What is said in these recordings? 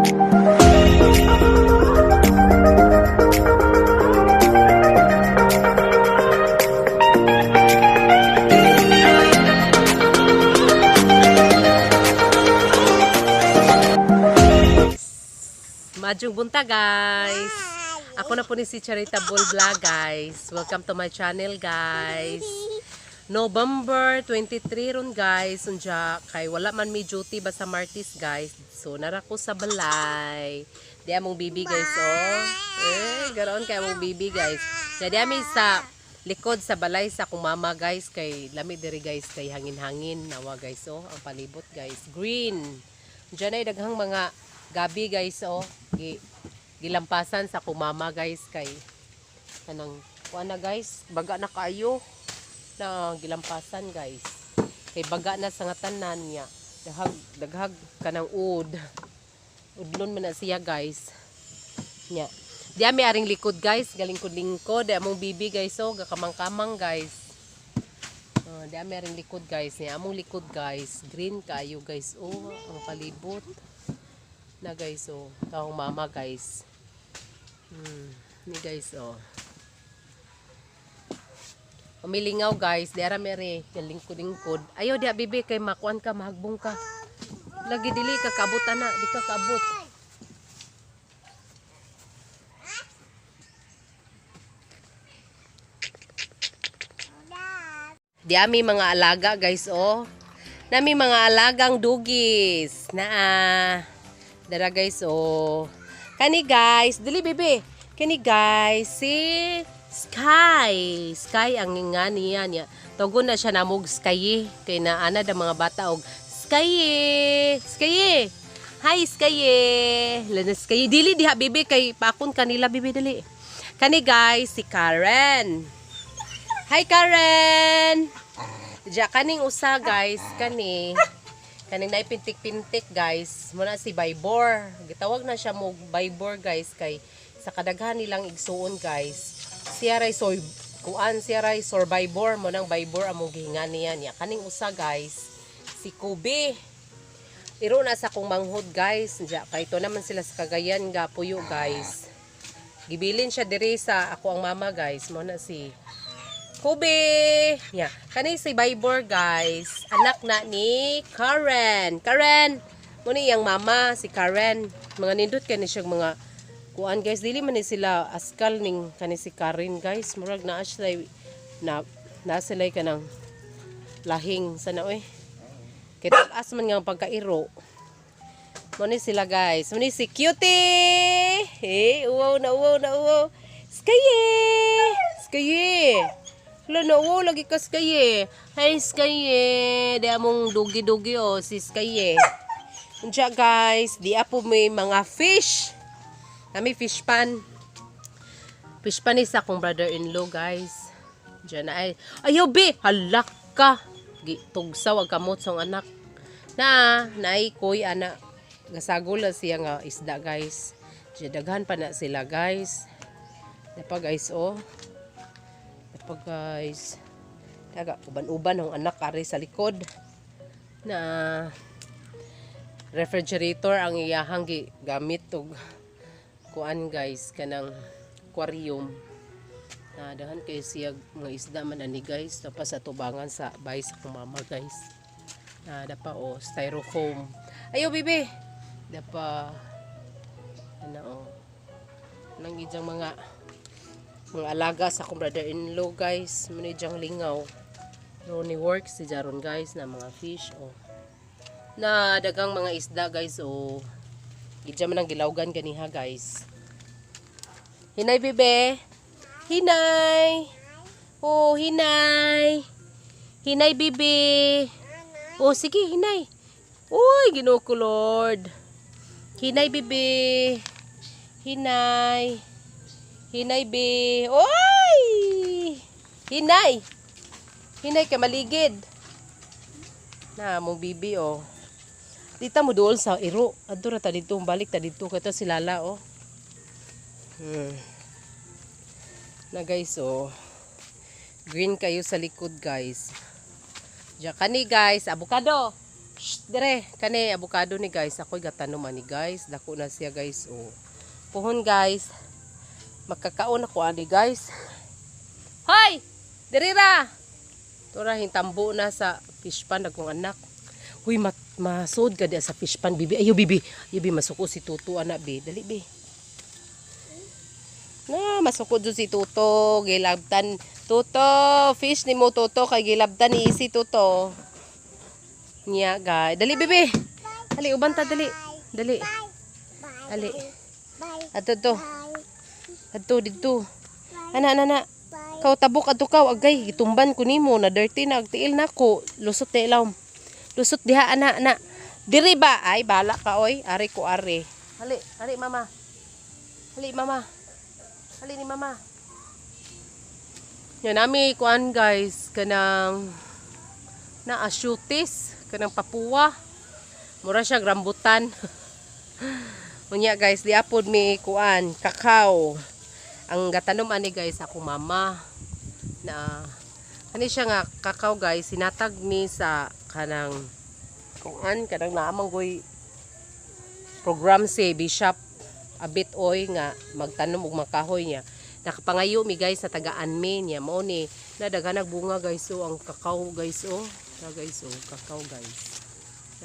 Maayong buntag, guys. Ako na po ni si Charita Bull Vlog, guys. Welcome to my channel, guys. November 23 ron, guys. Unja kay wala man mi duty basta Martes, guys. So nara ko sa balay. Di among bibi, guys, oh. Eh, garoon kay among bibi, guys. Di ami sa likod sa balay sa akong mama, guys, kay lami diri, guys, kay hangin-hangin nawa, guys, oh, ang palibot, guys, green. Diyan ay daghang mga gabi, guys, oh. Gilampasan sa akong mama, guys, kay kanang kuan na, guys, baga na kaayo na gilampasan, guys. Kay baga na sa nga tanan niya. Daghag daghag kanang ud. Udlon man na siya, guys. Nya. Di ami aring likod, guys, galingkod-lingkod, di among bibi, guys, oh, gakamang-kamang, guys. Oh, di ami aring likod, guys. Niya among likod, guys. Green kayo, guys, oh, ang palibot. Na, guys, oh, akong mama, guys. Ni, guys, oh. Umilingaw, guys, di ara mere lingkod-lingkod. Ayo di bibi kay makuan ka, mahagbong ka. Lagi dili ka kaabot ana, di ka kaabot. Di ami mga alaga, guys, oh. Nami mga alagang dugis. Naa. Dara, guys, oh. Kani, guys, dili bebe. Kani, guys, si Sky. Sky ang nga niya niya. Tugon na siya namog Sky kay naana da mga bata og Sky. Sky. Hi, Sky. Lana Sky. Dili diha bebe kay pakon kanila bibi, dili. Kani, guys, si Karen. Hi, Karen. Diya kaning usa, guys, kani kaning naipintik-pintik, guys, muna si Vibor. Gitawag na siya mo Vibor, guys, kay sa kadaghan nilang igsuon, guys. Siya ray soy kuan, siya ray survivor mo nang Vibor among gihingan niya niya. Kaning usa, guys, si Kobe. Iro na sa kong manghod, guys. Diya kay ito naman sila sa Cagayan ga puyo, guys. Gibilin siya diri sa ako ang mama, guys. Mo na si Kobe. Yeah. Kani si Vibor, guys. Anak na ni Karen. Karen. Muna iyang mama si Karen. Mga nindot kani siya mga kuan, guys. Dili man ni sila askal ning kani si Karen, guys. Murag naa sila na na sila kanang lahing sana oy. Kay taas man nga ang pagkairo. Mo ni sila, guys. Mo ni si Cutie. Hey, uwaw na uwaw na uwaw. Skaye! Skaye! Hala na uwaw lagi ka, Skaye. Hi, Skaye. Di among dugi-dugi oh si Skaye. Unsa, guys, di apo may mga fish. Nami fish pan. Fish pan is akong brother-in-law, guys. Diyan na ay. Ayaw be, halak ka. Tugsaw ang kamot sa anak. Na, naay koy ana. Gasagol na siya nga isda, guys. Diyan daghan pa na sila, guys. Dapa, guys, oh. Dapa, guys. Daga uban-uban ang anak ari sa likod. Na refrigerator ang iyahang gamit og kuan, guys, kanang aquarium. Na dahan kay siya mga isda man ani, guys, tapos sa tubangan sa bay sa akong mama, guys. Na dapa oh, styrofoam. Ayo bibi. Dapa ano oh. Nang ijang mga alaga sa akong brother-in-law, guys. Muna ijang lingaw. Ronnie works si Jaron, guys, na mga fish oh. Na dagang mga isda, guys, oh. Gidya man ang gilawgan ganiha, guys. Hinay, bebe. Hinay. Oh, hinay. Hinay, bebe. Oh, sige, hinay. Uy, Ginoo ko, Lord. Hinay, bebe. Hinay. Hinay, be. Oy! Hinay. Hinay ka maligid. Na, mong bibi, oh. Dita mo dool sa iro. Adto ra ta dito, balik ta dito kato si Lala, oh. Na, guys, oh. Green kayo sa likod, guys. Diyan kani, guys, avocado. Shh, dire, kani abukado ni guys. Ako'y gatanom ani guys. Dako na siya guys oh. Puhon guys. Makakaon ako ani guys. Hoy! Dire ra. Tura hintambo na sa fish pan akong anak. Huy, masod ka di sa fish pan, bibi. Ayo, bibi. Ayo, bi, masuko si Tuto, anak, bi. Dali, bi. Na, masuko dyan si Tuto. Gilabtan. Tuto, fish ni mo, Tuto. Kay gilabtan ni si Tuto. Niya, guys. Dali, bibi. Dali, uban ta, dali. Dali. Dali. Adto, to. Adto, didto. Ana, ana, ana. Kaw tabok adto kaw agay gitumban ko nimo na dirty na agtiil na ko lusot na ilawom. Lusot diha ana ana. Diri ba ay bala ka oy ari ko ari. Hali, hali mama. Hali mama. Hali ni mama. Yan nami kuan guys kanang na asyutis kanang papuwa. Mura siya rambutan. Unya guys, diapod mi kuan kakao. Ang gatanom ani guys ako mama na ani siya nga kakao guys sinatag ni sa kanang kuan kanang naamang goy program si Bishop Abit Oy nga magtanom og mga kahoy niya. Nakapangayo mi guys sa tagaan mi niya mao ni na daghan bunga guys so ang kakao guys oh. Na guys oh, kakao guys.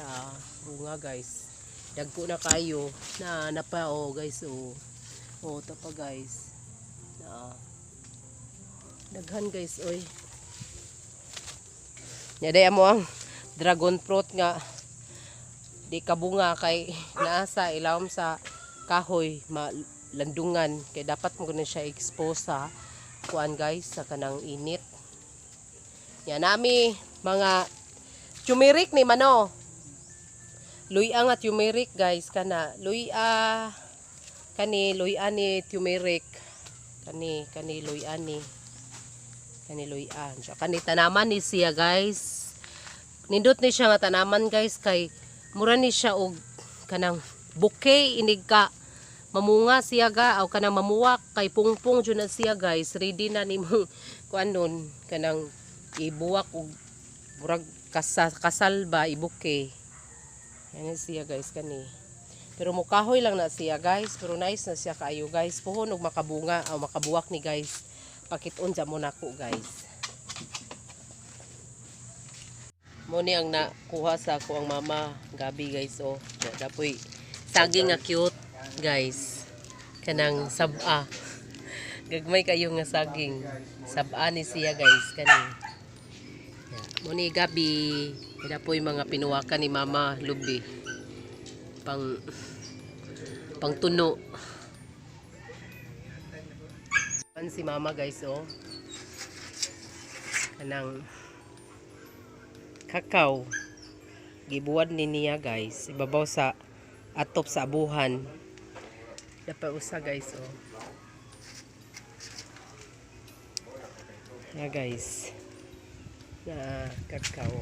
Na bunga guys. Dagko na kayo na napa oh guys oh. Oh, to pa guys. Na daghan guys oy. Nya day mo ang dragon fruit nga di kabunga kay naa sa ilawom sa kahoy malandungan kay dapat mo gud siya expose sa kuan guys sa kanang init. Nya nami mga turmeric ni mano. Luya nga turmeric guys kana luya kani luya ni turmeric kani kani luya ni kani luya siya kani tanaman ni siya guys. Nindot ni siya nga tanaman guys kay mura ni siya og kanang bouquet inig ka mamunga siya ga aw kanang mamuwak kay pungpong jud na siya guys. Ready na nimong kuan nun kanang ibuwak og murag kasal ba i-bouquet. Yan siya guys kani. Pero mukahoy lang na siya guys, pero nice na siya kaayo guys. Puhon og makabunga o makabuwak ni guys. Pakit-on sa mo nako guys. Mo ni ang nakuha sa ako ang mama Gabi guys oh. Dapoy saging nga cute guys. Kanang sab-a. Gagmay kayo nga saging. Sab-a ni siya guys kani. Mo ni Gabi. Dapoy mga pinuwakan ni Mama Lubi. Pang pangtuno. Pan si Mama guys oh. Kanang kakao. Gibuwad ni niya guys. Ibabaw sa atop sa abuhan. Dapat usa guys oh. Ya guys. Na kakao.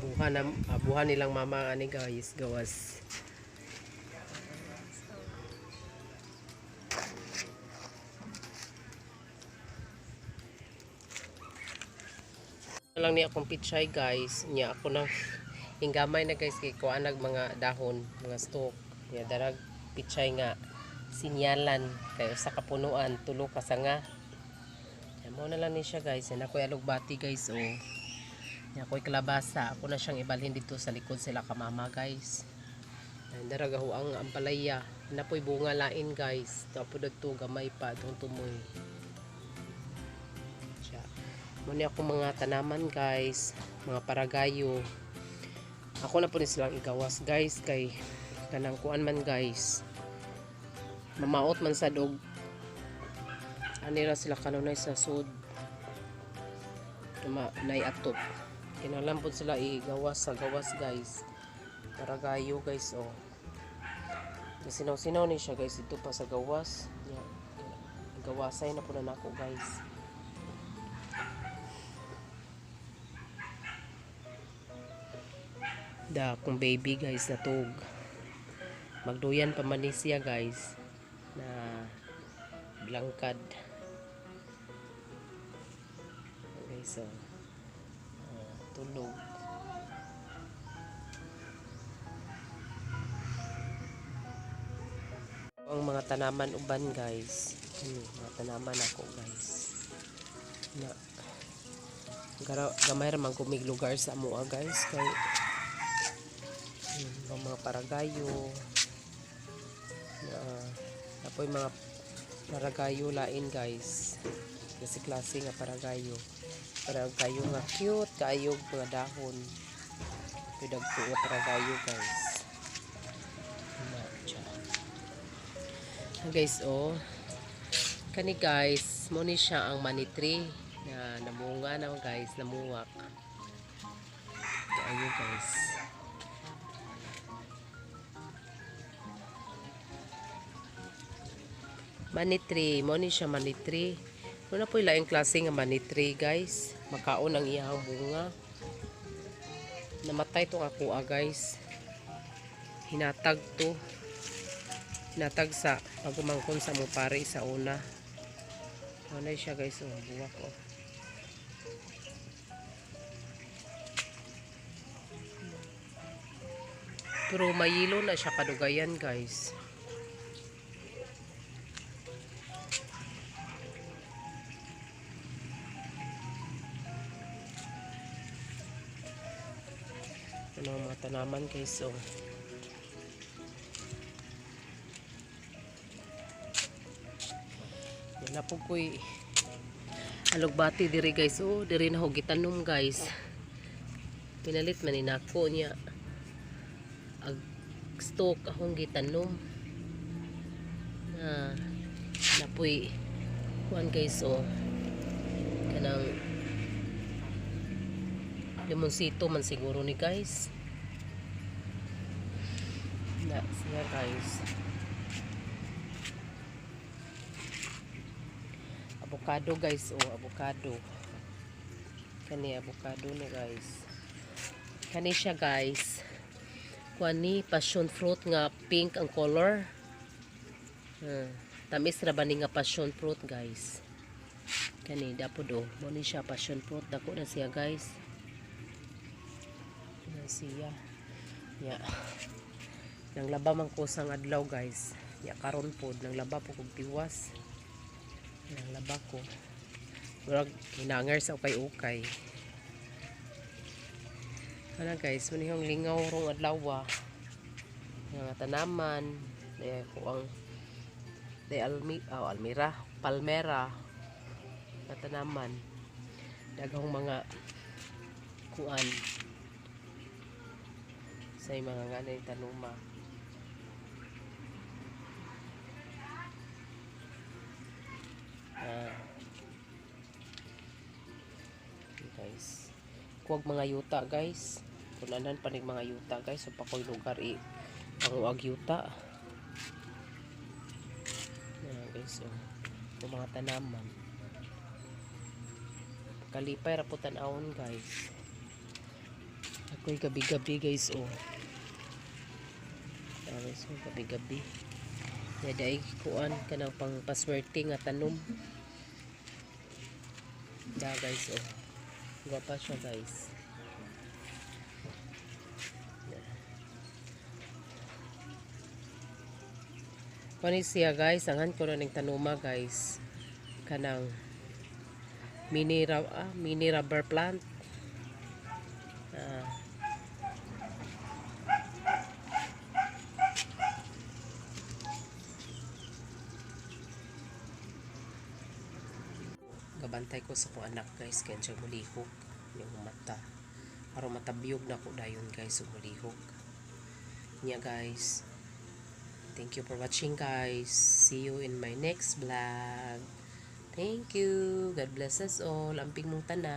Buha na abuhan nilang mama ani guys gawas. Lang ni akong pichay guys. Nya ako na hinggamay na guys kay kuan nag mga dahon, mga stalk. Nya darag pichay nga sinyalan kay usa ka punuan tulo ka sanga. Nya mo na lang ni siya guys. Nya ako'y alugbati guys oh. Nya ako'y kalabasa. Ako na siyang ibalhin dito sa likod sila ka mama guys. Nya darag aho ang ampalaya. Napoy bunga lain guys. Tapo dagto gamay pa dong tumoy. Siya. Muna akong mga tanaman guys, mga paragayo. Ako na po ni silang igawas guys kay kanang kuan man guys. Mamaot man sa dog. Ani ra sila kanunay sa sud. Tuma nay atop. Kinahanglan po sila igawas sa gawas guys. Paragayo guys oh. Sinaw-sinaw ni siya guys dito pa sa gawas. Ya, gawasay na po na nako guys. Da akong baby guys natug. Magduyan pa man ni siya guys na blangkad. Guys so. Tulog. Ang mga tanaman uban, guys. Ano, mga tanaman ako, guys. Na gara, gamay ra man kumig lugar sa amoa, guys, kay ang mga paragayo na apoy mga paragayo lain, guys, kasi klase nga paragayo, paragayo nga cute kayo mga dahon. Dagko nga paragayo, guys, na siya. Ah, guys, oh, kani, guys, mo ni siya ang money tree na namunga na, guys, namuwak ayo, guys. Money tree, mo ni siya money tree. Muna po laing klase nga money tree, guys. Makaon ang iyang bunga. Namatay tong ako, ah, guys. Hinatag to. Hinatag sa pagumangkon sa mo pare sa una. Ano siya, guys, oh, buwak, oh. Pero mayilo na siya kadugayan, guys. Ano ang mga tanaman, guys, oh. Wala po ko'y alugbati diri, guys, oh. Diri na ho gitanom, guys. Pinalit man ni nako niya. Ag stock akong gitanom. Na napoy kuan, guys, oh. Kanang limonsito man siguro ni, guys. Na siya, guys. Avocado, guys, oh, avocado. Kani avocado ni, guys. Kani siya, guys. Kuan ni passion fruit nga pink ang color. Tamis ra ba ni nga passion fruit, guys? Kani dapod, oh. Mo ni siya passion fruit, dako na siya, guys. Na siya. Ya. Nang laba man ko sang adlaw, guys. Ya karon pod nang laba po kog tiwas. Nang laba ko. Murag hinangar sa ukay-ukay. Ana, guys, manihong lingaw rong adlaw. Nga tanaman, daya ko ang day almi, oh, almira, palmera nga tanaman. Daghang mga kuan sa mga nganay tanuma. Ah. Guys. Kuwag mga yuta, guys. Punanan panig mga yuta, guys. So pakoy lugar i panguag yuta. Na, guys, oh. Yung mga tanaman. Kalipay ra po tan-awon, guys. Ako'y gabi-gabi, guys, oh. Ah, guys, oh, gabi-gabi. Daday kuan kanang pang paswerte nga tanom. Da, guys, oh. Gwapa siya, guys. Kani siya, guys, angan ko na ning tanuma, guys. Kanang mini rubber plant. Ah. Gabantay ko sa akong anak, guys, kaya siya mulihok yung mata. Aron matabiyog na ko dayon, guys, ug mulihok. Niya, guys. Thank you for watching, guys. See you in my next vlog. Thank you. God bless us all. Amping mong tanan.